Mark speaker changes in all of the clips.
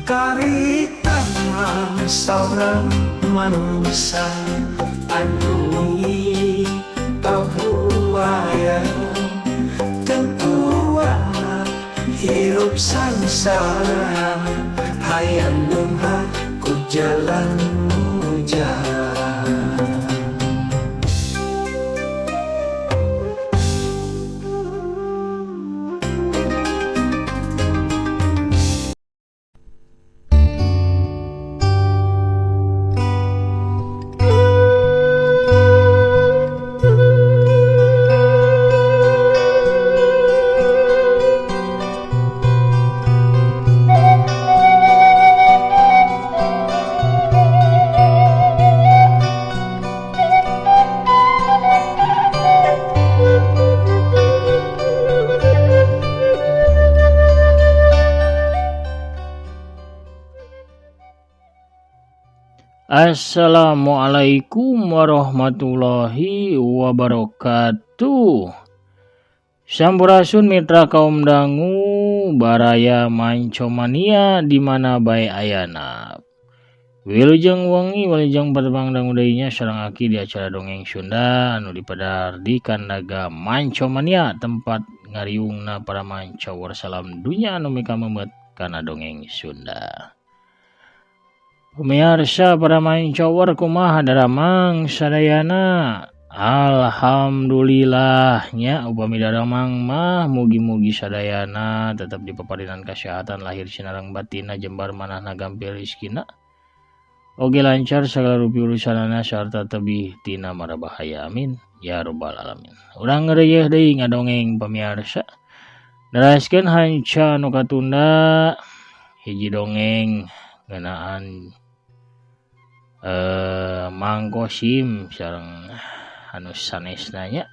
Speaker 1: Karitan saurang manusia anu pabuaya tentuana hirup sangsara hayang beunghar ku jalan mujaha.
Speaker 2: Assalamualaikum warahmatullahi wabarakatuh. Sampurasun mitra kaum dangu baraya mancomania di mana bae ayana. Wilujeng wengi wilujeng patepang dangu deui nya sareng aki di acara dongeng Sunda anu dipadar di Kandaga Mancomania tempat ngariungna para manca warsalam dunya anu mikamemeut kana dongeng Sunda. Pemirsa para mancower kumaha daramang sadayana. Alhamdulillahnya upami daramang mah mugi-mugi sadayana tetap dipaparinan kesehatan lahir sinareng batinna jembar manahna gampil rizkina. Oge lancar segala rupi urusanana sarta tebih tina mara bahaya amin ya robbal alamin. Urang ngeureuyeih deui ngadongeng pamiarsa. Neraskeun hanca nu katunda hiji dongeng ngeunaan Mang Kosim sareng anu sanesna nya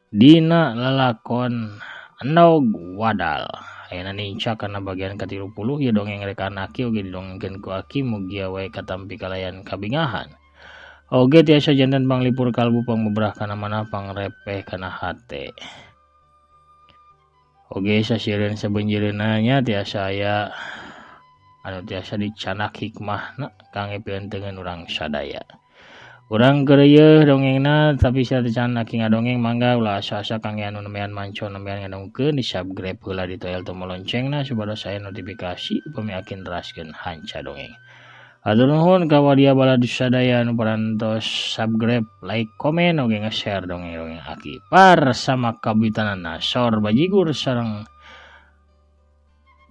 Speaker 2: dina lalakon Endog Wadal. Ayeuna nincak kana bagian ka-30 ieu dongeng rekaan aki oge didongengkeun ku aki mugia wae katampi kalayan kabingahan. Oge tiasa janten panglipur kalbu pangbebrah kana manah pangrepeh kana hate. Oge sasieureun sabeunjeureunna nya tiasa aya anu tiasa dicanak hikmahna kangge pieunteuneun urang sadaya. Urang geureuyeih dongengna tapi sateuacan aki ngadongeng mangga ulah asa-asa kangge anu nembean manco nembean ngadongkeun di subscribe heula di toel tombol loncengna supados aya notifikasi upami aki neraskeun hanca dongeng. Hatur nuhun ka wadia balad sadaya anu parantos subscribe, like, komen oge nge-share dongeng-dongeng aki. Parsama kabitanana sor bajigur sareng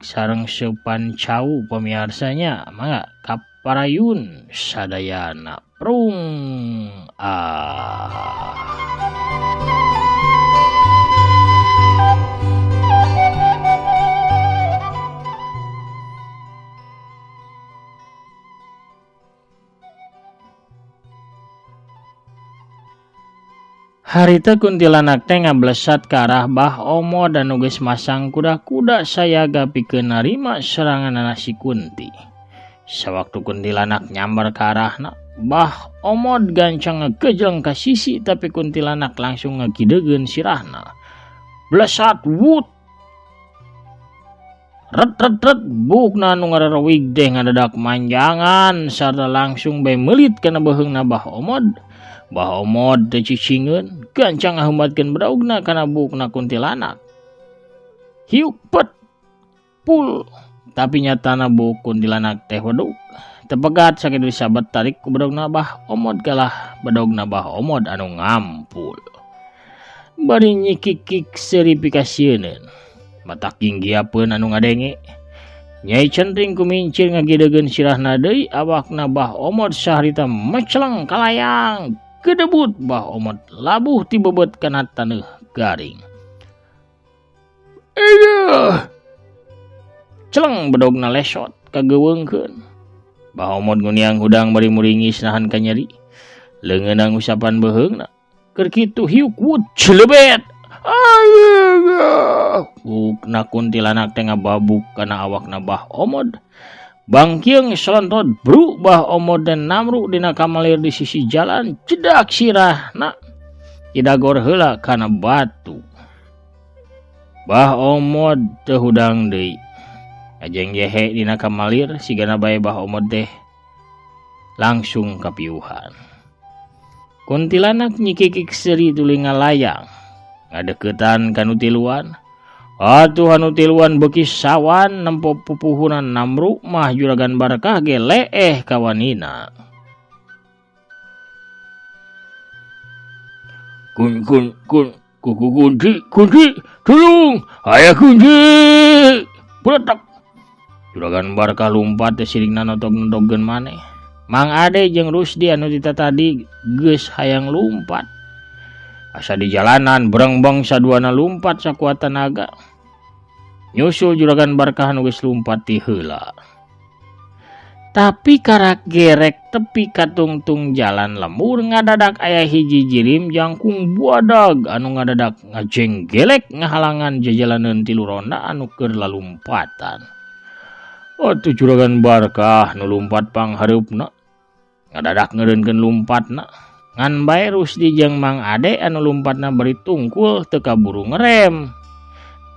Speaker 2: sareng seupan cau pamiarsanya mangga kaparayun sadayana prung ah. Harita kuntilanak teh ngablesat ka arah Bah Omo dan nu geus masang kuda-kuda sayaga pikeun narima seranganana si Kunti. Sawaktu kuntilanak nyamber ka arahna, Bah Omod gancang ngagejleng ka sisi tapi kuntilanak langsung ngagidegeun sirahna. Blesat wut! Ret ret ret bukna nu ngararewig teh ngadadak manjangan sarta langsung bae meulit kana beuheungna Bah Omod. Bah Omod teu cicingeun, gancang ngahumbatkeun bedaugna kana bukna kuntilanak. Hiuk pet pul tapi nyatana buk kuntilanak teh wedug. Tepegat sakitu disabet tarik ku bedogna Bah Omod kalah bedogna Bah Omod anu ngampul. Bari nyikikik seuri pikasieuneun. Matak ginggiapeun anu ngadenge. Nyai Centring kumincir ngagidegeun sirahna deui awakna Bah Omod saharita meceleng kalayang gedebut Bah Omod labuh ti beubeut kana taneuh garing. Eyeuh! Celeng bedogna lesot kageuweungkeun. Bah Omod nguniang hudang bari muringis nahan kanyeri. Leungeunna ngusapan beuheungna. Keur kitu hiuk wut celebet. Bukna kuntilanak teh ngababuk kana awakna Bah Omod. Bangkieung selontot bru Bah Omod dan namru dina kamalir di sisi jalan cedak sirahna. Kidagor heula kana batu. Bah Omod teu hudang deui. Ngajenggehe dina kamalir sigana bae Bah Omod teh langsung kapiuhan. Kuntilanak nyikikik seuri tuluy ngalayang ngadeukeutan ka nu tiluan. Atuh anu tiluan beuki sawan nempo pupuhunan namru mah Juragan Barkah ge leeh kawanina. Kun kun kun kuku kunci kunci tulung aya kunci bletek. Juragan Barkah lumpat teh sirikna notog-notogkeun maneh. Mang Ade jeung Rusdi anu ti tatadi geus hayang lumpat. Asa di jalanan berengbeng saduana lumpat sakuat tanaga. Nyusul Juragan Barkah anu geus lumpat ti heula. Tapi karak gerek tepi katungtung jalan lembur ngadadak aya hiji jirim jangkung buadag anu ngadadak ngajenggelek ngahalangan jajalaneun tilu ronda anu keur lalumpatan. Atuh Juragan Barkah nu lumpat panghareupna ngadadak ngeureunkeun lumpatna. Ngan bae Rusdi jeung Mang Ade anu lumpatna bari tungkul teu kaburu ngerem.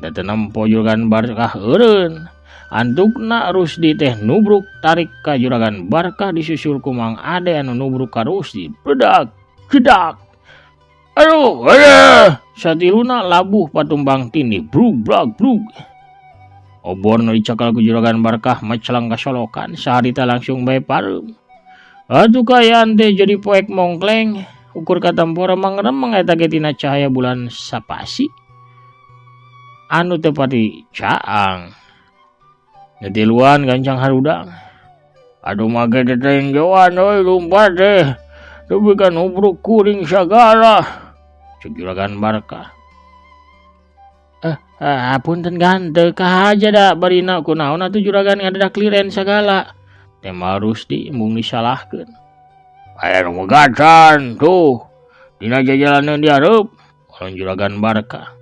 Speaker 2: Da teu nempo Juragan Barkah eureun. Antukna Rusdi teh nubruk tarik ka Juragan Barkah disusul ku Mang Ade anu nubruk ka Rusdi. Bledak, jedak. Aduh, aduh. Satiluna labuh patumbang tindih. Brug, blag, brug. Obor nu dicakal ku Juragan Barkah macelang kasolokan saharita langsung bae pareum. Atuh kaayaan teh jadi poek mongkleng ukur katempo remang-remang eta ge tina cahaya bulan sapasi anu teu pati caang. Nu tiluan gancang harudang. Aduh mage teh tenggewan euy lumpat teh. Dupi ka nubruk kuring sagala. Cek Juragan Barkah. Apunten gan teu kahaja da barina kunaon atuh juragan ngadadak liren sagala. Tema Rusdi mung disalahkeun. Aya nu megatan tuh dina jajalaneun di hareup ulun Juragan Barkah.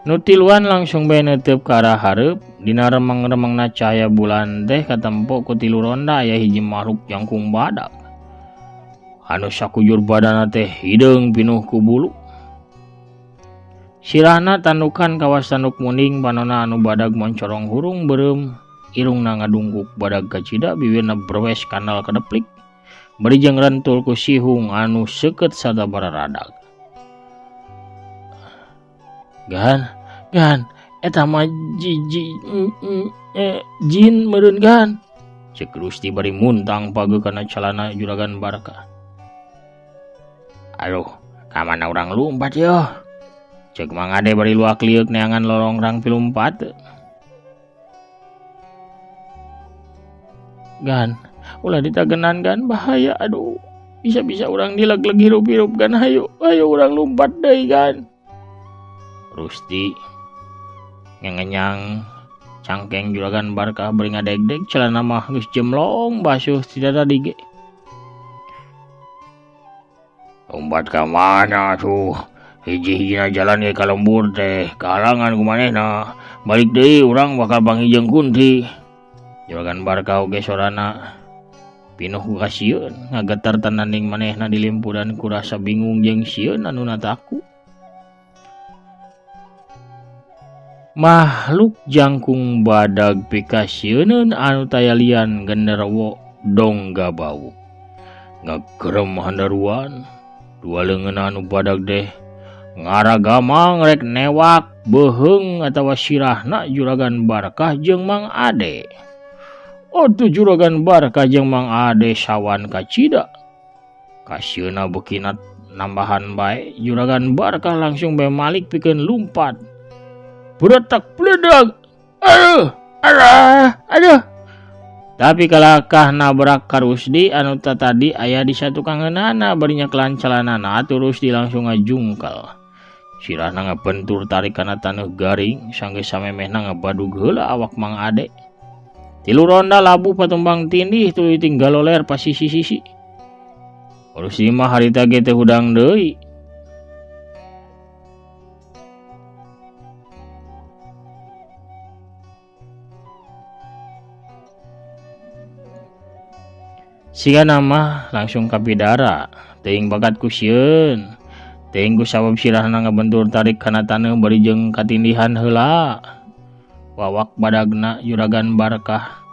Speaker 2: Nu tiluan langsung bae neuteup ka arah hareup dina remeng-remengna cahaya bulan teh katempo ku tilu ronda aya hiji makhluk jangkung badak anu sakujur badana teh hideung pinuh ku bulu. Sirahna tandukan kawas tanduk muning panona anu badag moncorong hurung beureum irungna ngadungkuk badag kacida bibirna brewes kandal kadeplik bari jeung rentul ku sihung anu seukeut sarta bararadag. Gan, gan, eta mah jin meureun gan. Cek Rusdi bari muntang pageu kana calana Juragan Barkah. Aduh, ka mana urang lumpat yeuh? Cek Mang Ade bari luak lieuk neangan lolongrang pilumpat. Gan, ulah ditagenan gan, bahaya aduh. Bisa-bisa urang dileg-leg hirup-hirup gan, hayu, hayu urang lumpat deui gan. Rusdi ngengenyang cangkeng Juragan Barkah bari ngadegdeg celana mah geus jemlong basuh tidak tadi ge. Lompat ka mana tuh? Hiji-hijina jalan ge ka lembur teh kahalangan ku manehna. Balik deui urang bakal panggih jeung kunti. Juragan Barkah oge sorana pinuh ku kasieun ngageter tananing manehna dilimpuran ku rasa bingung jeung sieun anu nataku. Makhluk jangkung badag pikasieun anu tayalian genderowo dongga bau. Ngagerem handaruan dua leungeun anu badag deh ngaragamang rek newak beuheung atawa sirahna Juragan Barkah jeung Mang Ade. Atuh Juragan Barkah jeung Mang Ade sawan kacida. Kasieuna beukina nambahan bae Juragan Barkah langsung bae malik pikeun lumpat. Beretak bledag. Aduh, aduh, aduh. Tapi kalakah nabrak ka Rusdi anu tadi aya di satukangeunana bari nyekelan celanana atuh Rusdi langsung ngajungkel. Sirahna ngabentur tarik kana taneuh garing sanggeus samemehna ngabadug heula awak Mang Ade. Tilu ronda labuh patumbang tindih tuluy tinggal loler pa sisi-sisi. Rusdi mah harita ge teu hudang deui. Sigana mah langsung kapidara, teuing bakat ku sieun. Teuing ku sabab sirahna ngabentur tarik kana taneuh bari jeung katindihan heula. Wawak badagna Juragan Barkah.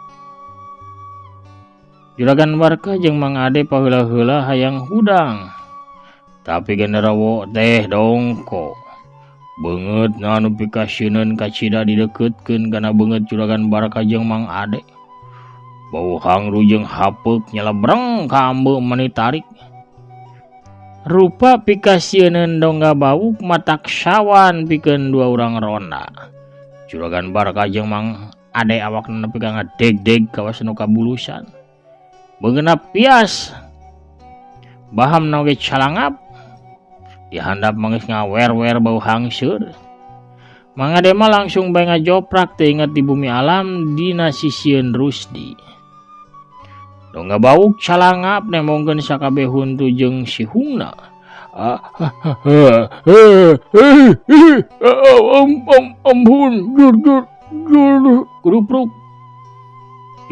Speaker 2: Juragan Barkah jeung Mang Ade paheula-heula hayang hudang. Tapi genderowo teh dongko. Beungeutna nu pikasieun kacida dideukeutkeun kana beungeut Juragan Barkah jeung Mang Ade. Bau hangru jeung hapeuk nyelebreng ka ambeu meni tarik. Rupa pikasieun dongga bauk matak sawan pikeun dua urang ronda. Juragan Barkah jeung Mang Ade awakna nepi ka ngadeg-deg kawas nu kabulusan. Beungeutna pias. Bahamna oge calangap. Dihandap mangis ngawer-wer bau hangseur. Mang Ade mah langsung bae ngajoprak teu inget di bumi alam dina sisieun Rusdi. Dongga bauk calangap nembongkeun sakabeh huntu jeung sihungna. Ampun, jur jur jur kudupruk.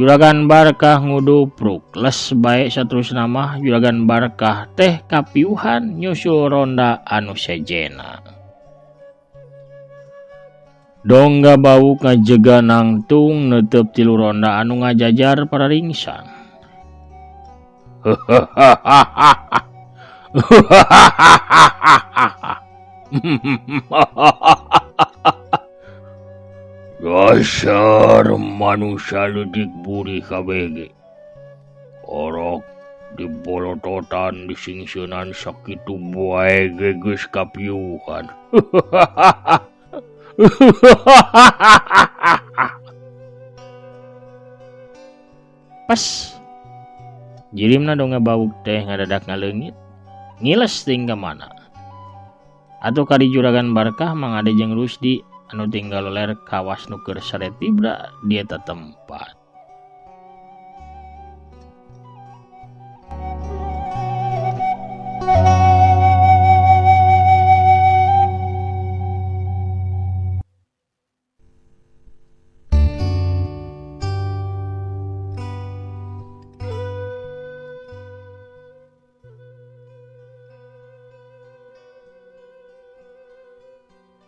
Speaker 2: Juragan Barkah ngudupruk les bae saterusna mah Juragan Barkah teh kapiuhan nyusul ronda anu sejena. Dongga bauk ngajega nangtung neuteup tilu ronda anu ngajajar pararingsan. Dasar manusia leutik buri kabeh ge. Orok dibolototan disingsieunan sakitu bae ge geus kapiuhan. Pas jirimna dongga bauk teh ngadadak ngaleungit, ngiles ting ka mana. Atuh kari Juragan Barkah Mang Ade jeung Rusdi anu tinggal ler kawas nu keur sare tibra di eta tempat.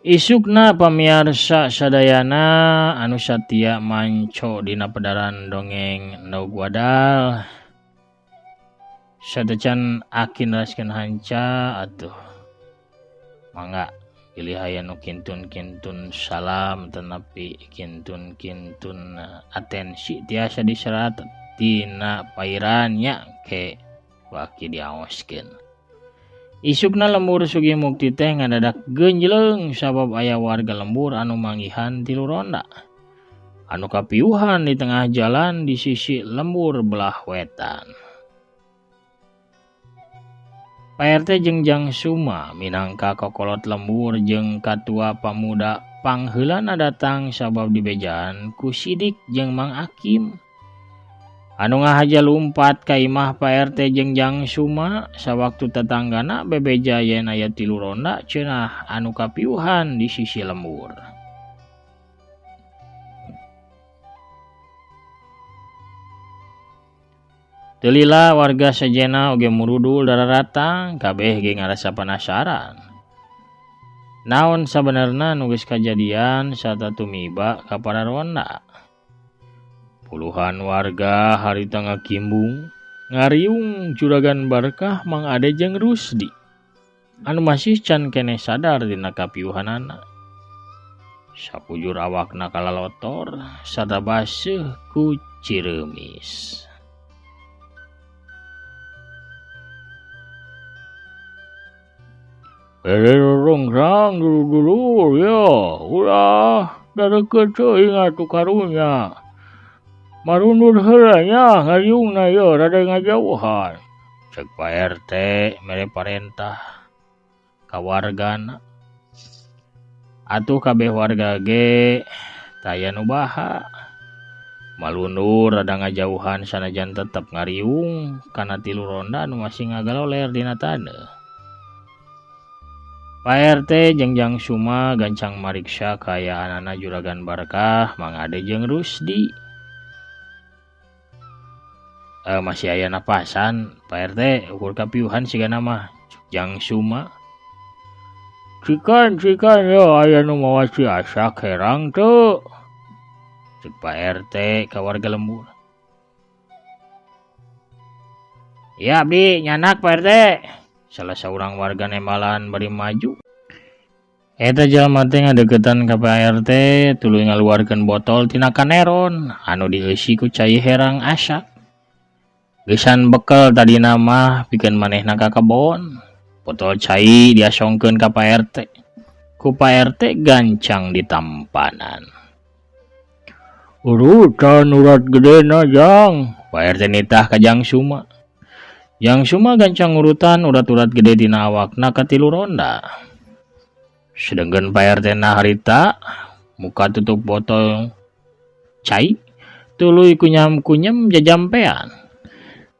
Speaker 2: Isukna pamiarsa sadayana anu satia manco dina pedaran dongeng Endog Wadal. Satacan aki neraskeun hanca atuh. Mangga pilih aya nu kintun-kintun salam tenapi kintun-kintun atensi tiasa diserat tina pairan nya ke ku aki diaoskeun. Isukna lembur Sugih Mukti teh ngadadak genjleng sabab aya warga lembur anu manggihan tilu ronda. Anu kapiuhan di tengah jalan di sisi lembur belah wetan. Pak RT jeung Jang Suma minangka kokolot lembur jeung katua pamuda pangheulana datang sabab dibejaan ku Sidik jeung Mang Akim. Anu ngahaja lumpat ka imah Pak RT jeung Jang Suma sawaktu tetanggana bebeja yen aya tilu ronda cenah anu kapiuhan di sisi lembur. Teu lila warga sejena oge murudul dararatang kabeh ge ngarasa penasaran. Naon sabenerna nu geus kajadian sarta tumiba ka para ronda. Puluhan warga harita ngakimbung ngariung Juragan Barkah Mang Ade jeung Rusdi anu masih can keneh sadar dina kapiuhanana. Sapujur awakna kalalotor sarta baseuh ku cireumis. Ronggrang dulur-dulur ya, ulah dadeukeut teuing atuh karunya. Marundur heula nya ngariungna ye rada ngajauhan. Cek Pak RT mere parentah ka wargana. Atuh kabeh warga ge taya nu baha. Malundur rada ngajauhan sanajan tetep ngariung kana tilu ronda anu masih ngagaloler dina taneuh. Pak RT jeung Jang Suma gancang mariksa kaayaanana Juragan Barkah, Mang Ade jeung Rusdi. Masih aya napasan Pak RT ukur kapiuhan sigana mah Jang Suma. Cikan cikan yo aya nu mawa ciasak herang teu. Cek Pak RT ka warga lembur. Ya abdi nyanak Pak RT. Salah saurang warga nembalan bari maju. Eta jalma teh ngadeukeutan ka Pak RT tuluy ngaluarkeun botol tina kaneron anu dieusi ku cai herang asak. Geusan bekel tadina mah pikeun manehna ka kebon. Botol cai diasongkeun ka Pak RT. Ku Pak RT gancang ditampanan. Urutan urat gedena Jang. Pak RT nitah ka Jang Suma. Jang Suma gancang urutan urat-urat gede dina awakna ka tilu ronda. Sedengkeun Pak RT na harita muka tutup botol cai tuluy kunyam-kunyam jajampean.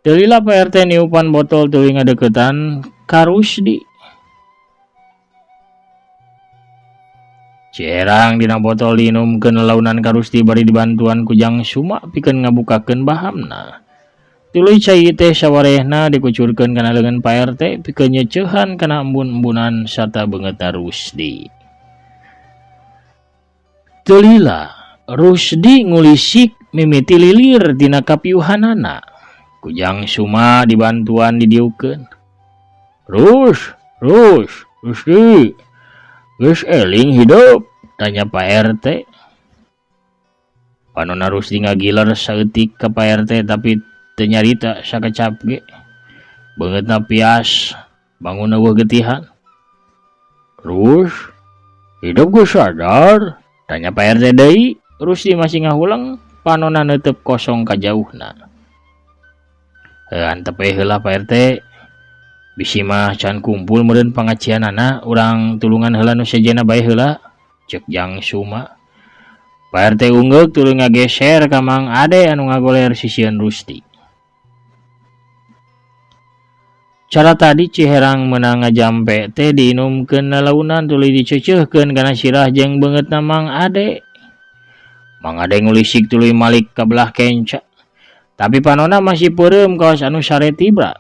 Speaker 2: Teu lila Pak RT niupan botol tuluy ngadeuketan ka Rusdi. Cerang dina botol diinumkeun launan ka Rusdi bari dibantuan ku Jang Suma pikeun ngabukakeun bahamna. Tuluy cai teh sawarehna dikucurkeun kana leungeun Pak RT pikeun nyeceuhan kana embun-embunan sarta beungeutna Rusdi. Teu lila Rusdi ngulisik mimiti lilir dina kapiuhanana. Ku Jang Suma dibantuan didiukeun. Rus, Rus, Rusdi, geus eling hidup? Tanya Pak RT. Panona Rusdi ngagiler saeutik ka Pak RT tapi teu nyarita sakecap ge. Beungeutna pias, bangun eueuh getihan. Rus, hidup geus sadar? Tanya Pak RT deui. Rusdi masih ngahuleng, panona neuteup kosong ka jauhna. Antep we heula Pak RT. Bisi mah can kumpul meureun pangajianana, urang tulungan heula nu sejenna bae heula, cek Jang Suma. Pak RT unggeuk tuluy ngageser ka Mang Ade anu ngagoler sisieun Rusdi. Cara tadi Ciherang meunang ngajampe teh diinumkeun lalaunan tuluy diceuceuhkeun kana sirah jeung beungeutna Mang Ade. Mang Ade ngulisik tuluy malik ka belah kenca. Tapi panona masih peureum kawas anu sare tibra.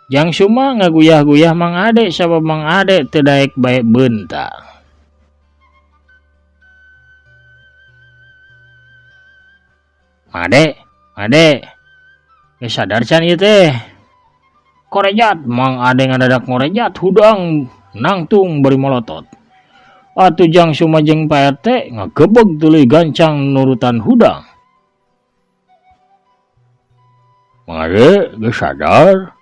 Speaker 2: Jang Suma ngaguyah-guyah Mang Ade sabab Mang Ade teu daek bae beunta. Mang Ade, Ade, geus sadar can ieu teh? Korejat, Mang Ade ngadadak ngorejat hudang nangtung bari molotot. Atuh Jang Suma jeung Pak RT ngagebeg tuluy gancang nurutan hudang. Mang Ade geus sadar?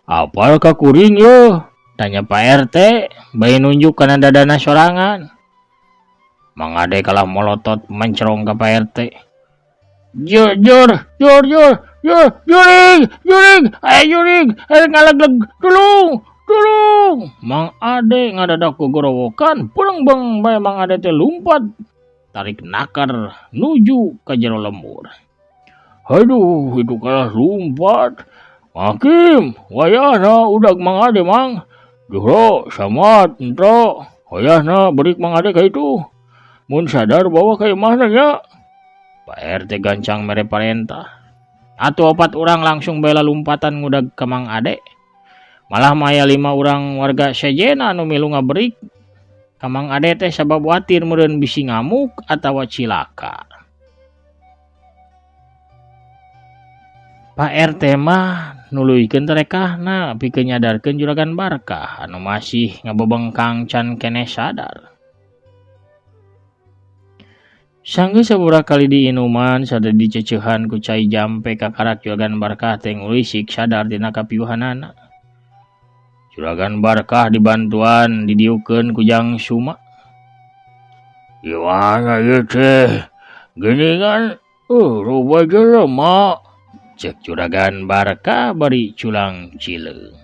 Speaker 2: Apal ka kuring yeuh? Tanya Pak RT bae nunjuk kana dadana sorangan. Mang Ade kalah molotot mencerong ka Pak RT. Jur jur jur jur jur jurig jurig aya jurig aya ngalegleg tulung tulung. Mang Ade ngadadak gogorowokan pulengbeng bae Mang Ade teh lumpat tarik nakar nuju ka jero lembur. Aduh, itu kalah lumpat. Hakim, wayahna udag Mang Ade mang. Juhro, Samad, entro, wayahna berik Mang Ade ka itu. Mun sadar bawa ka imahna nya. Pak RT gancang mere parentah. Atuh opat urang langsung bae lompatan ngudag ka Mang Ade. Malah maya 5 urang warga sejena anu milu ngaberik ka Mang Ade teh sabab watir meureun bisi ngamuk atawa cilaka. Pak RT mah nuluykeun tarekahna pikeun nyadarkeun Juragan Barkah anu masih ngabebengkang can keneh sadar. Sanggeus sababaraha kali diinuman sarta diceceuhan ku cai jampe kakarak Juragan Barkah teh ngulisik sadar tina kapiuhanana. Juragan Barkah dibantuan didiukeun ku Jang Suma. Gimana ieu teh? Geuningan loba jelema. Cek Juragan Barkah bari culang cileung.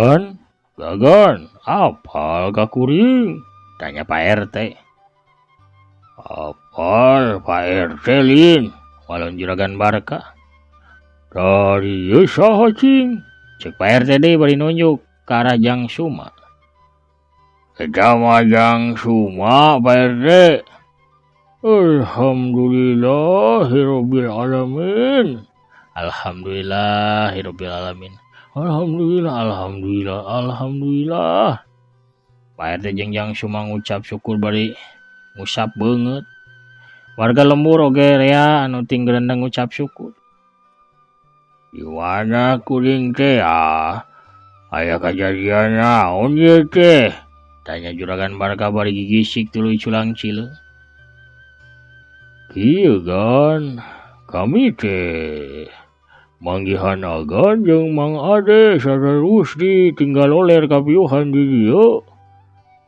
Speaker 2: Gan, Gagan, apal ka kuring? Tanya Pak RT. Apal Pak RT lin, walon Juragan Barkah. Dari ieu saha cing? Cek Pak RT deui bari nunjuk ka arah Jang Suma. Eta mah Jang Suma Pak RT. Alhamdulillahirabbil alamin. Alhamdulillahirabbil alamin. Alhamdulillah, alhamdulillah, alhamdulillah. Pak RT jeung Jang Suma ngucap syukur bari ngusap beungeut. Warga lembur oge rea anu ting gerendeng ngucap syukur. Di mana kuring teh ah? Aya kajadian naon ieu teh? Tanya Juragan Barkah bari gigisik tuluy culang cileung. Kieu gan, kami teh manggihan Agan jeung Mang Ade sarta Rusdi tinggal loler kapiuhan di dieu.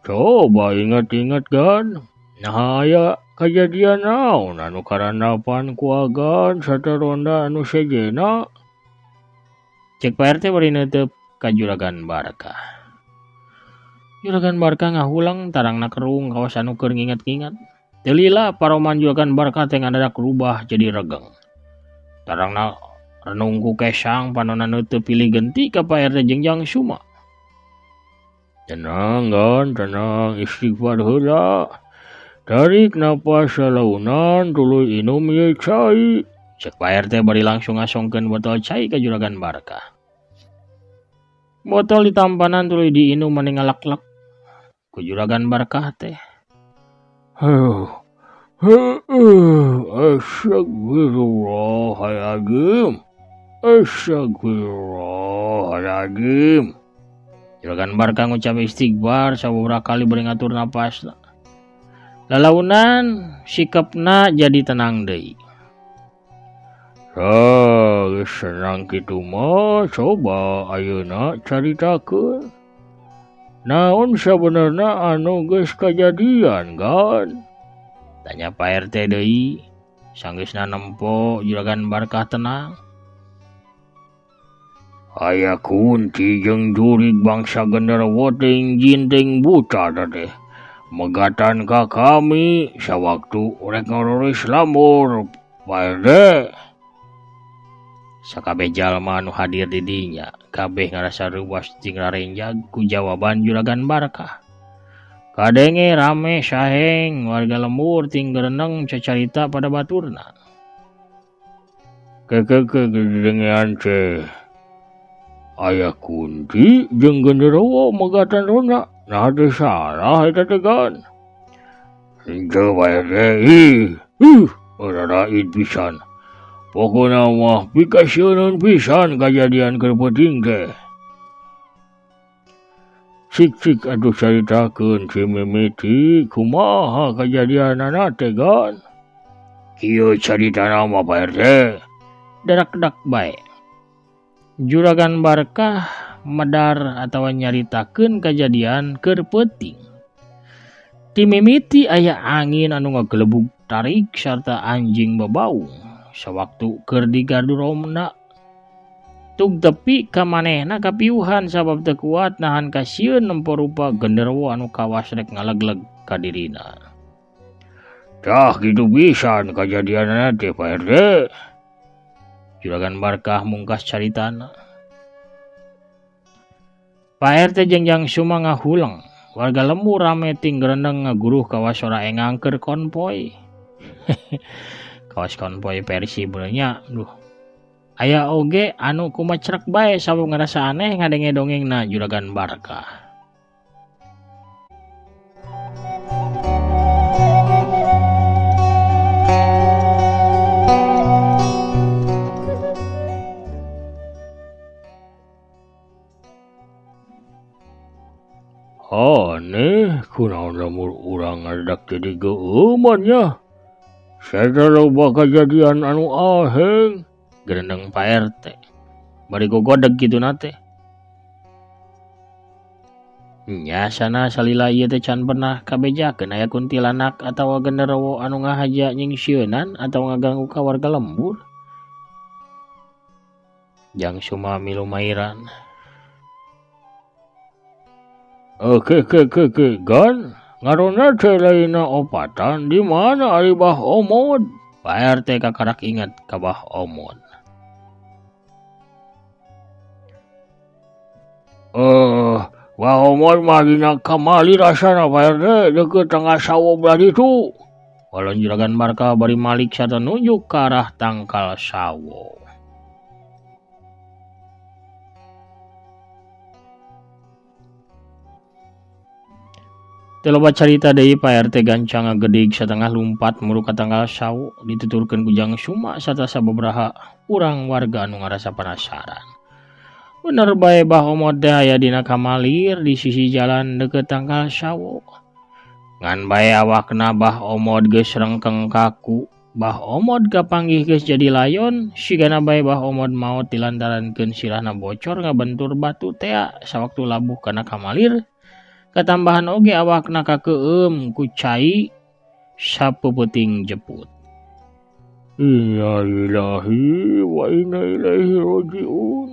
Speaker 2: Coba ingat-ingat gan, naha aya kajadian naon anu karandapan ku Agan sarta ronda anu sejenna? Cek Pak RT bari neuteup ka Juragan Barkah. Juragan Barkah ngahulang tarangna kerung kawas anu keur nginget-nginget. Teu lila paroman Juragan Barkah teh ngadadak rubah jadi regeng. Tarangna renung ku kesang panonna neuteup pilih genti ka Pak RT jeung Jang Suma. Tenang gan, tenang, istighfar heula. Tarik napas salaunan tuluy inum ieu cai. Cek Pak RT bari langsung ngasongkeun botol cai ka Juragan Barkah. Botol ditampanan tuluy diinum mani ngalaklak ku Juragan Barkah teh. Huh. Astagfirullahaladzim. Astagfirullahaladzim. Juragan Barkah ngucap istighfar sababaraha kali bari ngatur napasna. Lalaunan sikapna jadi tenang deui. Ah, geus senang kitu mah coba ayeuna caritakeun. Naon sabenerna anu geus kajadian gan? Tanya Pak RT deui. Sanggeusna nempo Juragan Barkah tenang. Aya kunti jeung jurig bangsa genderuwo teuing jin teuing buta teh. Megatan ka kami sawaktu rek ngororis lambur Pak RT. Sakabeh jalma anu hadir di dinya kabeh ngarasa reuwas jeung rarenjag ku jawaban Juragan Barkah. Kadenge rame saheng warga lembur ting gereneng cacarita pada baturna. Kekeke gedengean teh. Aya kunti jeung genderuwo megatan ronda. Nah teu salah eta teh gan. Henteu Pak RT. Ih, raraid pisan. Pokona mah pikasieun pisan kajadian keur peuting teh. Cik-cik atuh caritakeun si mimiti kumaha kajadianana teh gan. Kieu caritana mah Pak RT. Dadak-dak bae. Juragan Barkah medar atawa nyaritakeun kajadian keur peuting. Ti mimiti aya angin anu ngagelebug tarik sarta anjing babaung. Sawaktu keur di gardu ronda tug tepi ka manehna kapiuhan sabab teu kuat nahan kasieun nempo rupa genderuwo anu kawas rek ngalegleg ka dirina. Tah kitu pisan kajadianana teh Pak RT. Juragan Barkah mungkas caritana. Pak RT jeung Jang Suma ngahuleng. Warga lembur rame ting gerendeng ngaguruh kawas sora engang keur konvoy. Kawas konvoy Persib nya, duh. Aya oge anu kumacrek bae sabab ngarasa aneh ngadenge dongengna Juragan Barkah. Aneh, kunaon lembur urang ngadak jadi geueuman nya. Saya loba kajadian anu aheng, gerendeng Pak RT. Bari gogodeg kitu na teh. Nya sana salila ieu teh can pernah kabejakeun aya kuntilanak atawa genderuwo anu ngahaja nyingsieunan atawa ngaganggu ka warga lembur. Jang Suma milu mairan. Oke ke ke ke gan ngaronda teh lainna opatan di mana ari Bah Omod? Pak RT kakarak ingat ka Bah Omod. Bah Omod mah dina kamali rasana Pak RT deukeut tanggal sawo belah ditu. Walon Juragan Barkah bari malik sarta nunjuk ka arah tangkal sawo. Teu loba carita deui Pak RT gancang ngagedig satengah lumpat muru ka tangkal sawo dituturkeun ku Jang Suma sarta sababaraha urang warga anu ngarasa panasaran. Bener bae Bah Omod teh aya dina kamalir di sisi jalan deukeut tangkal sawo. Ngan bae awakna Bah Omod geus rengkeng kaku. Bah Omod kapanggih geus jadi layon, sigana bae Bah Omod maot dilantarankeun sirahna bocor ngabentur batu tea sawaktu labuh kana kamalir. Katambahan oge awakna kakeueum ku cai sapeupeting jeput. Innalillahi wa inna ilaihi rajiun.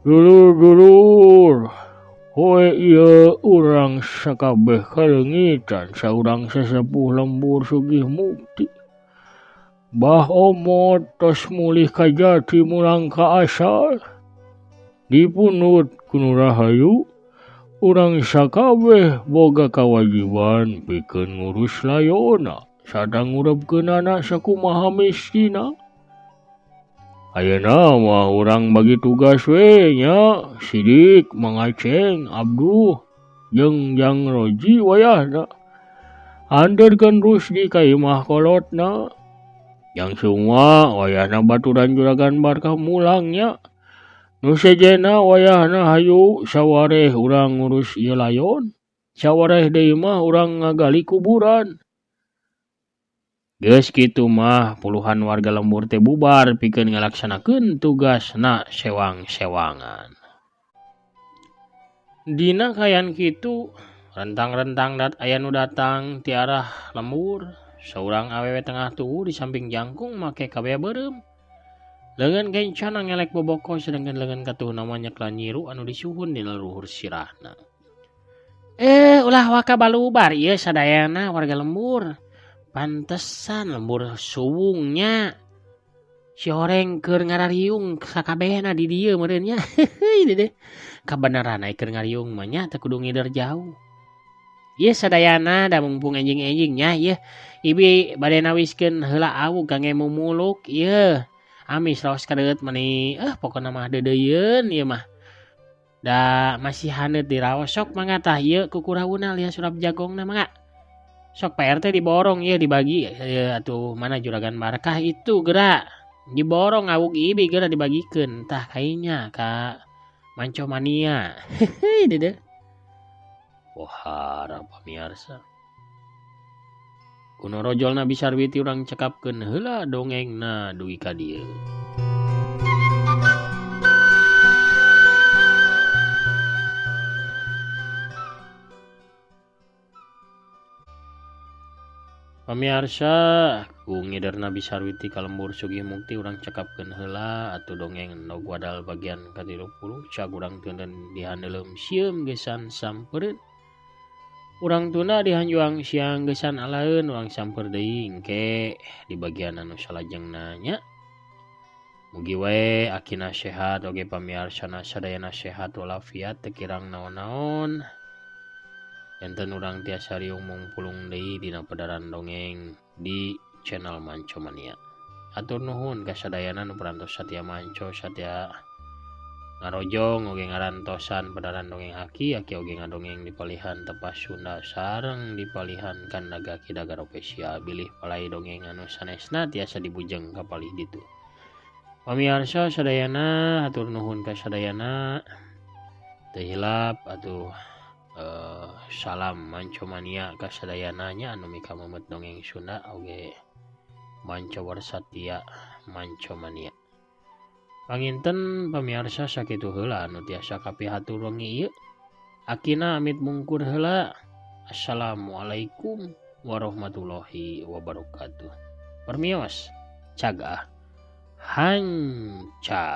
Speaker 2: Dulur-dulur, poe ieu urang sakabeh kaleungitan saurang sesepuh lembur Sugih Mukti. Bah Omod tos mulih ka jati mulang ka asal. Dipunut ku nu rahayu, urang sakabeh boga kawajiban pikeun ngurus layona sarta ngurebkeunana sakumaha mistina. Ayeuna mah urang bagi tugas we nya, Sidik, Mang Aceng, Abduh jeung Jang Roji wayahna. Anterkeun Rusdi ka imah kolotna. Jang Suma wayahna baturan Juragan Barkah mulang nya. Nu sejenna wayahna hayu sawareh urang ngurus ieu layon, sawareh deui mah urang ngagali kuburan. Geus kitu mah puluhan warga lembur teh bubar pikeun ngalaksanakeun tugasna sewang-sewangan. Dina kaayaan kitu, rentang-rentang dat aya nu datang ti arah lembur, saurang awewe tengah tuhu di samping jangkung make kabaya beureum. Leungeun kencana ngelek boboko sedengkeun leungeun katuhna mah nyeklan nyiru anu disuhun dina luhur sirahna. Ulah waka balubar ieu sadayana warga lembur. Pantesan lembur suwungnya. Si horeng keur ngarariung sakabehna di dieu meureun nya. Heuheuy deudeuh. Kabeneran ai keur ngariung mah nya teu kudu ngider jauh. Ieu sadayana da mungpung enjing-enjing nya ieu. Ibi bade nawiskeun heula awug kangge mumuluk ieu. Amis raos kadeueut mani pokona mah deudeuyeun ieu mah. Da masih haneut diraos sok mangga tah ieu kukurawuna lias surap jagongna mangga. Sok Pak RT diborong ieu dibagi ieu atuh mana Juragan Barkah itu geura diborong awug ibi geura dibagikeun tah kainya ka Manco Mania. Heuheuy deudeuh. Pohara pamiarsa. Kuno rojolna Nabi Sarwiti urang cekapkeun heula dongengna dugi ka dieu. Pamiarsa, ku ngider Nabi Sarwiti ka lembur Sugih Mukti urang cekapkeun heula atuh dongeng Endog Wadal bagian ka-30 cag urang teuneun dihandeuleum sieum geusan sampereun. Urang tuna dihanjuang siang geusan alaeun urang samper deui engke di bagian anu salajengna nya. Mugi wae akina sehat oge pamiarsana sadayana sehat walafiat teu kirang naon-naon. Janten urang tiasa riung mungpulung deui dina pedaran dongeng di channel Manco Mania. Atur nuhun ka sadayana nu parantos satia manco satia ngarojong oge ngarantosan pedaran dongeng aki aki oge ngadongeng dipalihan tepas Sunda sareng dipalihan kandaga Ki Dagar Official bilih palai dongeng anu sanesna tiasa dibujeng ka palih ditu. Pamiarsa sadayana atur nuhun ka sadayana teu hilap atuh salam Manco Mania ka sadayana nya anu mikamemet dongeng Sunda oge manco warsatia Manco Mania. Panginten pamiarsa sakitu heula anu tiasa kapihatur wengi ieu. Akina amit mungkur heula. Assalamualaikum warahmatullahi wabarakatuh. Permios cagah hanca.